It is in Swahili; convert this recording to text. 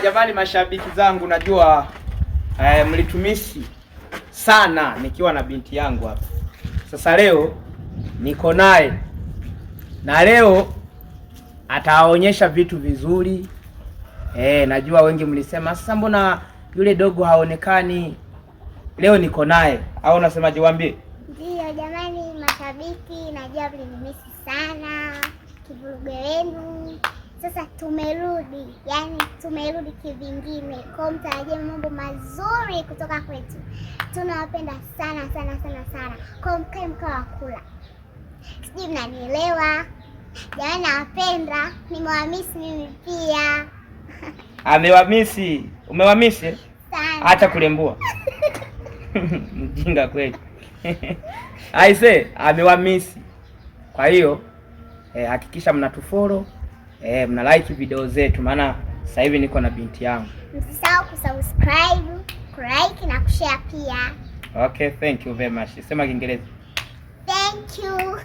Jamani mashabiki zangu, najua mlitumisi sana nikiwa na binti yangu hapa. Sasa leo niko naye na leo atawaonyesha vitu vizuri. Najua wengi mlisema sasa, mbona yule dogo haonekani? Leo niko naye, au unasemaje? Waambie. Ndiyo jamani, mashabiki, najua mlinimisi sana kivuruge wenu. Sasa tumerudi, yani tumerudi kivingine, kwa mtarajie mambo mazuri kutoka kwetu. Tunawapenda sana sana sana sana, kwa mkae mkao wa kula, sijui mnanielewa jamani. Nawapenda, nimewamisi mimi pia. Amewamisi. Umewamisi sana. Acha kulembua. Mjinga kweli. Aise, amewamisi. Kwa hiyo hakikisha mnatufollow, mna like video zetu, maana sasa hivi niko na binti yangu. Msisahau kusubscribe, kulike na kushare pia. Okay, thank you very much. Sema Kiingereza. Thank you.